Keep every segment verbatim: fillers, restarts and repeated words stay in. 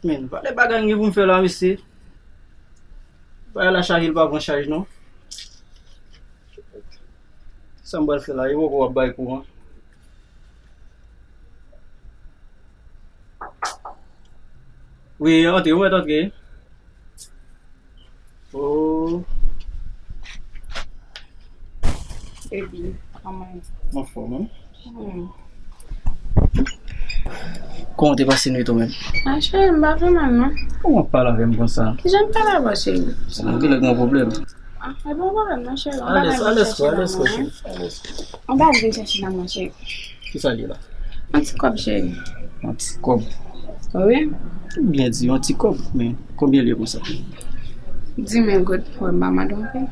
Men, valè bagay m gen pou m fè la, mesye. Bagay la chaje, l pa pran chaj, non. Sa m pral fè la, e poko w ap bay kouran. Wi, antre, ou mèt antre. Oh. Epi, kòman? Mwen anfòm, wi. Hmm. Kòman w te pase nwit ou menm? A, cheri, m pa fè mal, non. Kòman w ap pale avè m konsa? Kijan m pale avè w, cheri? Sa vle di w gen yon pwoblèm. A, e pa yon pwoblèm, non, cheri. Alèz, alèz kò, alèz kò, cheri. Alèz. Yon bagay m vin chèche nan mwen, cheri. Kisa l ye la? Yon ti kòb, cheri. Yon ti kòb? Wi. Ou byen di, yon ti kòb, men konbyen l ye konsa? Dis mil goud, wè, m pa mande w anpil.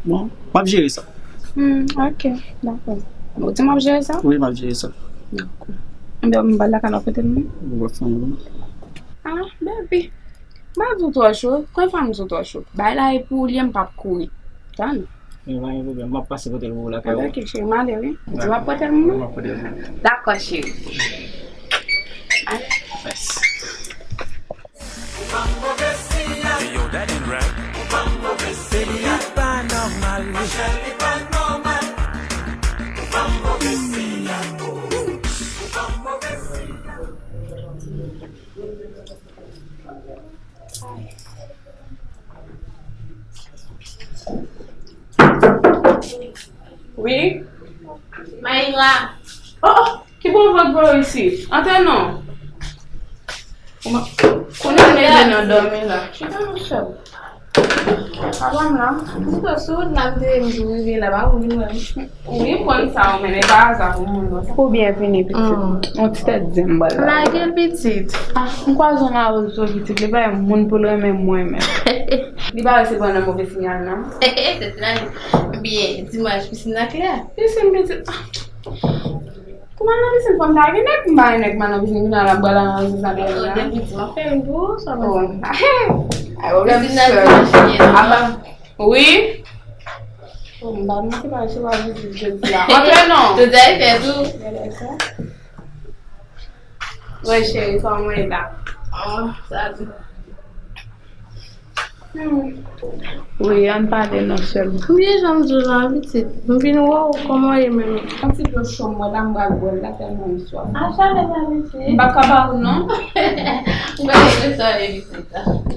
Bon, m ap jere sa. Hmm, ok, dakò. Ou di m ap jere sa? Wi, m ap jere sa. Dakò. Ebyen, m ba l lakay la, kote m ye? Ou va fè yon... A, baby. M pa di w twò cho. Konbyen fwa m di w twò cho? Bay la e pou ou l ye, m p ap kouri. Tann. Men pa gen pwoblèm, m ap pase kote l pou ou lakay ou. Ok, cheri, m ale, wi. Ou di w ap pote l pou mwen? Wi, m ap pote l pou ou. Dakò, cheri. Ale. Mèsi. Hey, yo, that ain't right. Baby, li pa nòmal, wi. Wi. Maïla. Oh, oh, ki bon vant voye w isit? Antre non. Kouman, kounye a m leve nan dòmi la. Chita non, chèf. Papa m la. M te sou wout la, m te m rive la, pa ou vin wè m. Wi, m konn sa, ou menm, e pa aza pou moun nan. Ou byen vini, pitit. Mm. On ti tèt zen m ba l la. Lage l, pitit. A, m kwaze yon mawozo, pitit. Li pa yon moun pou l renmen mwen menm. Li pa wè se bon nan move sinyal, non? Tèt la, li byen. Di m, pisin nan klè. Pisin, pitit. A. Pou m al nan pisin, fò m ta gen nèg, m pa gen nèg, m al nan pisin, kounye a l ap pral nan pisin sa dèyè la. Oh, depi di m ap fè yon gwo, sa va. Oh. Ay, pwoblèm sèl. Pisin nan dimanch li ye, non? Apa, wi. Oh, m pa mete pa se pa vizit jodi a. Antre non. Tout sa e fè tou. Gade sa. Wi, cheri, kòman w ye la? Oh, sa di. Hmm. Wi, ann pale non sèlman. Konbyen jan m di w la, pitit? M vin wè w, kòman w ye menm? Yon ti dlo cho m wè la, m pral bwè l la, tèlman m swaf. A, chalè sa, pitit. M p ap ka ba ou non. M pral rete sale, pitit.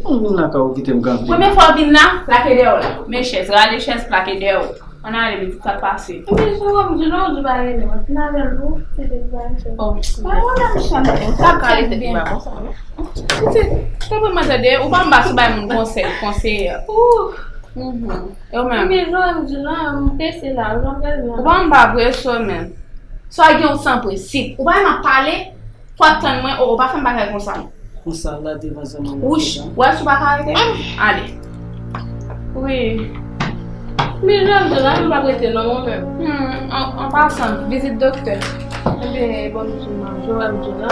Ou vin lakay ou kite m kanpe. Premye fwa w vin la, plake dèyè w la. Men chèz, rale chèz, plake dèyè w. Ann ale, pitit, sa k pase? Ebyen, se wè m di non, ou di pa rele mwen. Fin avè l pou, se te pa rele. Oh, pa wè m chante. Sa k fèt byen. Pitit, tanpri mwen tande, ou pa anba sou bay moun konsèy, konseye. Ouh. Mhm. E ou menm? Ebyen, se wè m di non, m prese la, ou jan m prese la. Ou pa anba prese ou menm. Swa gen ou san prensip. Ou pa renmen ap pale, fò w ap tann mwen, o, o, pa fè m bagay konsa non. Konsa la devan zanmi mwen. Wouch, wè si w pa ka rete, ale. Wi. Men jan m di w la, m p ap rete non, mwen menm. Hmm, an, an pasan, vizit doktè. Ebyen, bon, m di w, m ap jwe, m di w la.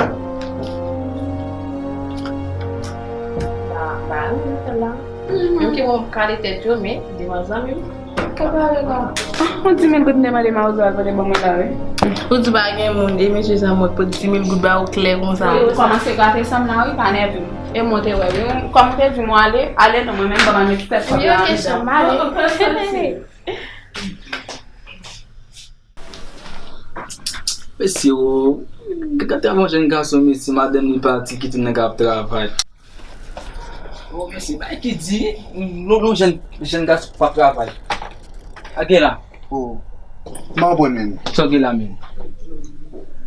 Ba, ba, wi, m fè la. Mhm. Menm ke mwen kale tèt yo, men devan zanmi m. Ka pale la. Ah, yon dis mil goud m te mande mawozo a, kote ban mwen la, wi. Ou di pa gen moun, e mesye sa mwen pot dis mil goud ba ou klè konsa. Wi, ou kòmanse gate san m la, wi, pa nève m. E mwen te wè, wi. Kòm ou te di mwen ale, ale non, mwen menm, ban mwen met tèt kòb la. Wi, ok, chè, m ale. Mesye, o, gade yon jèn gason, mesye, madanm li pati, kite nèg ap travay. O, mesye, bay ki di, non, non, jèn, jèn gason pa travay. A gen la. O, m pa konprann, men. Sa w gen la, men?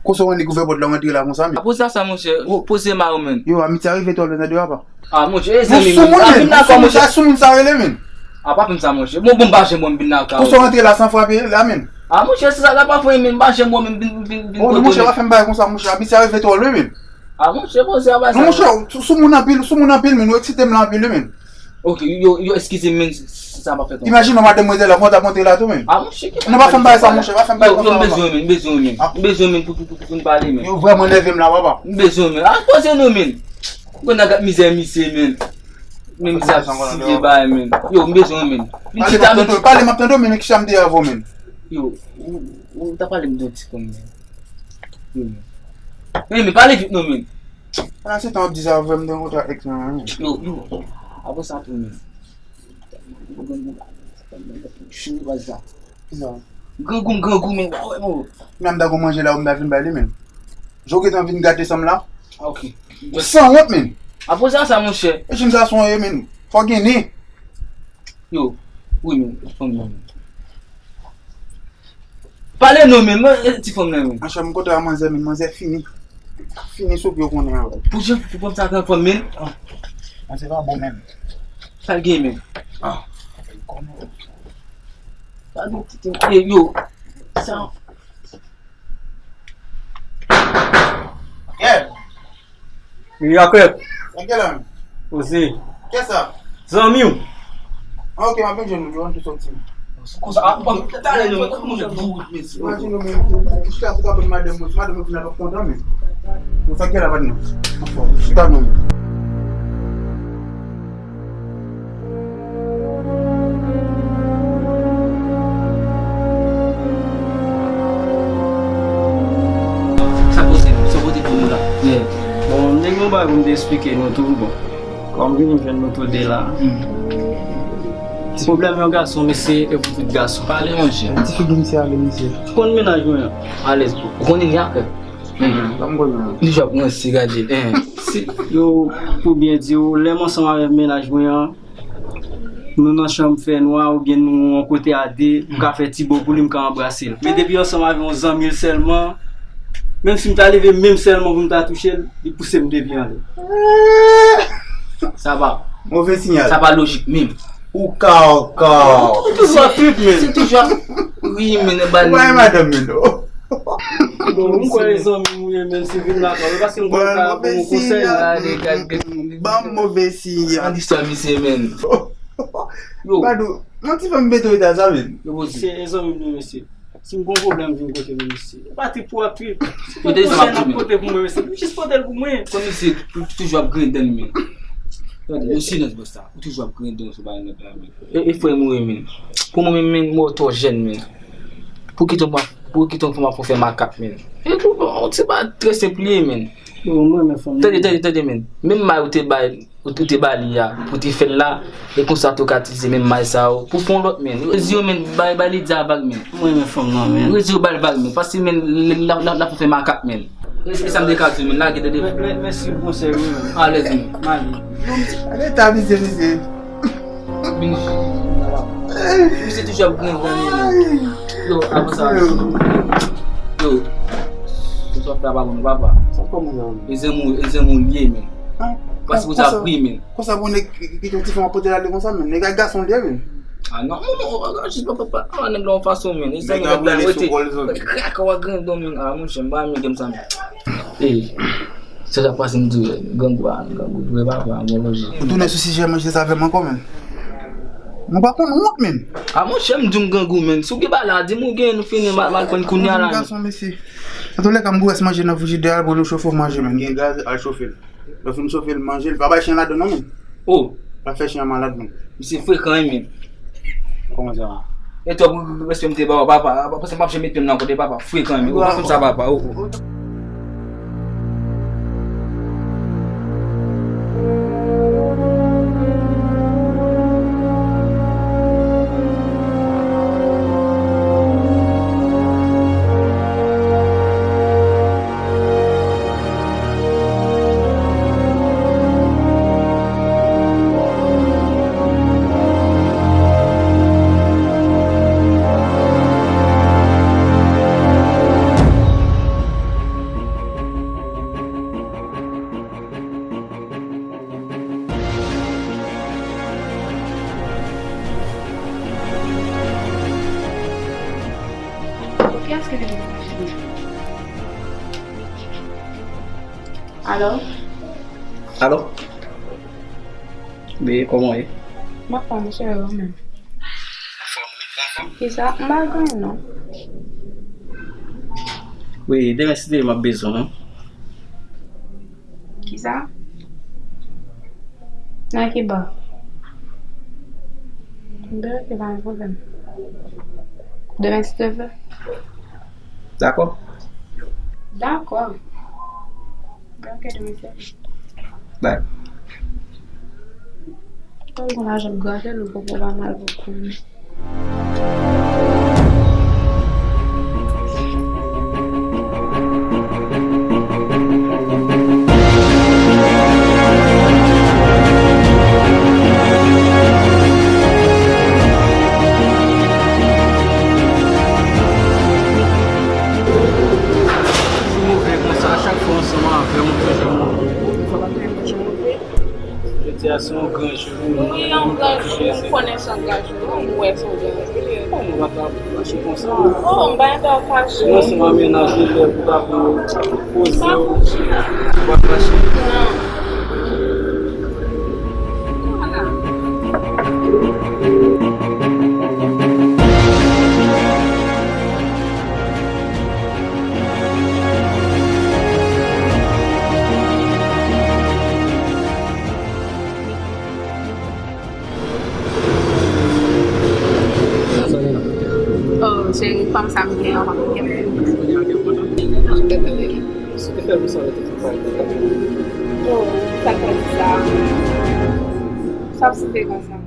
Konsa w annik ouvè pòt la, w antre la konsa, men. A poze sa, monchè, poze ma yo, men. Yo, Amitié a rive twò lwen, tande, papa. A, monchè, e zanmi m. Sou moun, men. Sou moun sa, sou moun sa rele, men. A, pa fè m sa, monchè. Bon, bon, m pa janm wè m vin nan ka. Konsa w antre la san frape la, men. A, monchè, se sa la pa fè, men. M pa janm wè m vin, vin, vin. O, non, monchè, pa fè m bagay konsa, monchè. Amitié a rive twò lwen, men. A, monchè, bon, se pa sa. Non, monchè, sou, sou moun anpil, sou moun anpil, men. Ou eksite m la anpil, wi, men. Ok, yo, yo, eskize m, men, sa pa fèt non. Imajine w madanm mwen te la, kòman w t ap monte la tou, men. A, monchè, ki... Non, pa fè m bagay sa, monchè, pa fè m bagay sa. Yo, yo, m bezwen w, men, m bezwen w, men. M bezwen w, men, pou, pou, pou, pou, pou n pale, men. Yo vrèman nève m la, papa. M bezwen w, men. A, poze non, men. Ou konn nèg ap mizè misye, men. Men misye ap sivye bagay, men. Yo, m bezwen w, men. Pale, m ap tande w, pale, m ap tande w, men, men ki sa m te avè w, men. Yo, ou, ou ta pale m de yon ti kòm, men. Yo, men. Men, men, pale vit non, men. Pandan se tan w ap di sa, vre m te rankontre ak ex mwen, wi. Yo, yo, apre sa tou, men. Chou, what's that? Kisa? Grangou m, grangou, men, wa wè, mo. Menm ta gon manje la, ou m ta vin bay li, men. Jan w gentan vin gate san m la? Ah, ok. Ou sanwont, men. Apre sa, sa, monchè. E jim sa son ye, men. Fò gen nen. Yo, wi, men, fanm nan, men. Pale non, men, men, e, ti fanm nan, men. Monchè, m kontre a manzè, men, manzè fini. Fini sou pye w konnen an, wi. Pou jan, pou konn sa gran fanm, men. Ah, se pa bon, men. Sa l gen, men. Ah. Pale, ti, ti, e, yo. Sa. Yeah. Wi, Jacob. Sa gen la, men? Oze. Kiyès sa? Zanmi w. Ah, ok, m ap vin jwenn ou, yo, ann tou soti. Konsa, a, bon, talè, non, men, kòman jan pou mesye? Imajine w, men, ou chita sou kapot madanm mwen, si madanm mwen fin ap ap kontan, men. Bon, sa gen la, patnè? Anfòm, chita non, men. Sa koze, sa koze pou nou la. Yeah. Bon, m te gen yon bagay pou m te eksplike nou tou, bon. Kòm m vini jwenn nou tou de la. Mm. Ti pwoblèm yon gason, mesye, e pou tout gason. Pale, monchè. Ti figi misye ale, mesye. Ou konn mennaj mwen an? Alèz, ou konnen li a kè. Mm. Ban m konnen. Li j ap ranse, gade. Eh. Si, yo, pou byen di w, lè m ansanm avèk mennaj mwen an, nou nan chanm fè nwa oubyen nou yon kote a de, m ka fè ti bo pou li, m ka anbrase l. Men depi ansanm avè yon zanmi l sèlman, menm si m ta leve men m sèlman pou m ta touche l, li pouse m de pye anlè. Sa pa. Move siyal. Sa pa lojik menm. Ou kaw, kaw. Ou toujou ap trip, men. Se toujou ap, wi, men, ba li. Ou pa madanm, men, non. Bon, m kwè e zanmi m ou ye, men, si vin lakay ou, paske m kwè ou ka ban m konsèy. Ban m move siyal. An istwa misye, men. Yo. Badou, yon ti fanm mete w eta sa, men. Yo, poze. Se e zanmi m li, mesye. Si m gon pwoblèm, vin kote m, mesye. E pa trip pou w ap trip. Si w pote konsèy, n ap pote pou mwen, mesye. Jis pote l pou mwen. Kòm misye toujou ap grinden, men. Gade, yo silans, bòs la. Ou toujou ap grinden sou bagay nèg la, men. E, e frè m ou ye, men. Pou mwen menm, men, m wè w twò jèn, men. Pou kite yon, pou kite yon fanm ap fè makak, men. E tou, bon, se pa trè senp li ye, men. Yo, mwen, men fanm nan. Tande, tande, tande, men. Menm may ou te bay, ou, ou te ba li a, pou te fè l la, e konsa tou ka itilize menm may sa yo, pou fè yon lòt, men. Rezi yo, men, bay, bay Lidya vag, men. Mwen, men fanm nan, men. Rezi yo, bay l vag, men. Paske, men, l, l, l, l, l ap fè makak, men. E, e sa m te ka di w, men, lage, tande. Mè, mè, mèsi pou konsèy ou, men. Alèz, men. M ale. Ale, ta misye, misye. Vini. Misye toujou ap grinden, men. Yo, avan sa, yo. Yo. Sa w ap fè a pa bon, non, papa. Sa kòman sa? E zanmi w, e zanmi w li ye, men. Paske ou sa pri, men. Konsa pou nèg ki, ki, ki yon ti fanm ap pote l ale konsa, men. Nèg ak gason l ye, men. Ah, non, non, non, jis pa, pa, pa, ah, nèg la yon fason, men. E zanmi nèg la, rete. Krak, w a grinden, men. Ah, monchè, m pa renmen game sa, men. Ey. Se sa k pase m di w, grangou a, grangou vre papa, bon lojik. Ou tounen sou sijè manje sa avè m ankò, men. Mwen pa konn wont, men. A monchè, m di w m grangou, men. Si w gen bagay la, di m ou gen, nou fini, m al, m al pran l kounye a la, men. Gason, mesye. Antoulèka, m gou rès manje nan frijidè a, pou nou chofe w manje, men. Gen gaz, al chofe l. Lè w fin chofe l, manje l, pa bay chen ladan non, men. Oh. Pa fè chen an malad, men. Misye frekan, wi, men. Kòman sa? E twòp respè m te ba w, papa. Apre sa, m p ap janm mete m nan kote papa. Frekan, men. Ou pa fè m sa, papa. Oh, oh. Kiyès ki vin nan machin nan? Alo? Alo? Wi, kòman w ye? M anfòm, cheri, ou menm? Anfòm, wi, ou anfòm? Kisa? M pa gen anyen, non. Wi, demen si Dye vle m ap bezwen w. Kisa? Nan ki ba? Bon, ok, pa gen pwoblèm. Demen si Dye vle. Dakò. Dakò. Ok, demen sèvi. Bay. Mwen gen lajan m gade l, ou poko pa mal pou konnen. Ou move konsa, chak fwa ansanm avè m ou toujou move. Jodi a se yon gran jou. Wi, yon gran jou, m konnen se yon gran jou, wi, m wè se yon gran jou. Bon, nou pa ka fache konsa. Oh, m pa envite w fache. Ou ansanm a mennaj ou, lè pou ta pou poze w, ou pa fache. Non. Voilà. Oh, cheri, fanm sa m gen an, m ap kenbe. Si te fè m sa, te fè m pa. Oh, sa k fè di sa? Sa ap site konsa.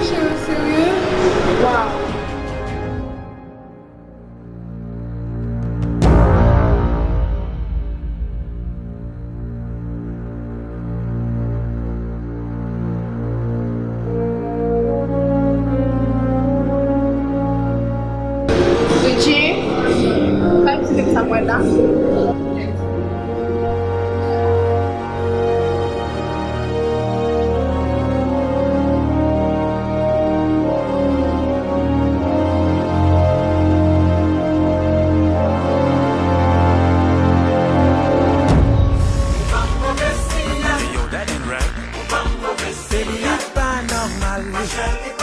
Cheri, serye? Waw. Richie, kay pitit sa mwen la. Yo, dat ain't right. Baby, you pa nòmal.